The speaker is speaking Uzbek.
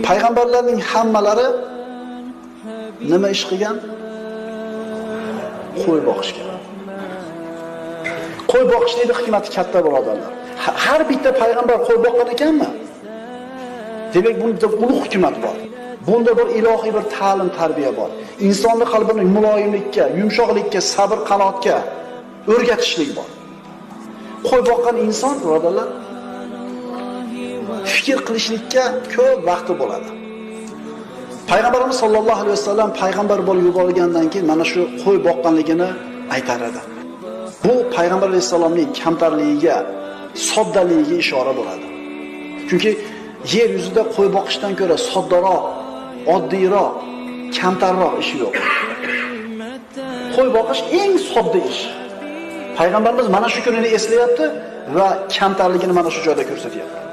Payg'ambarlarning hammalari nima ish qilgan? Qo'y boqishgan. Qo'y boqishlikning hikmati katta, birodarlar. Har bitta payg'ambar qo'y boqqan ekanmi? Demak, bunda ulug' hikmat bor. Bunda bir ilohiy bir ta'lim tarbiya bor. Insonning qalbini muloyimlikka, yumshoqlikka, sabr qanoatga o'rgatishlik bor. Qo'y boqqan inson, birodarlar, fikr qilishlikka ko'p vaqti bo'ladi. Payg'ambarimiz sollallohu alayhi vasallam payg'ambar bo'lib yuborilgandan keyin mana shu qo'y boqqanligini aytar edi. Bu payg'ambar alayhissalomning kamtarligiga, soddaligiga ishora bo'ladi. Chunki yer yuzida qo'y boqishdan ko'ra soddaroq, oddiyroq, kamtarroq ish yo'q. Qo'y boqish eng sodda ish. Payg'ambarimiz mana shu kunini eslayapti va kamtarligini mana shu joyda ko'rsatyapti.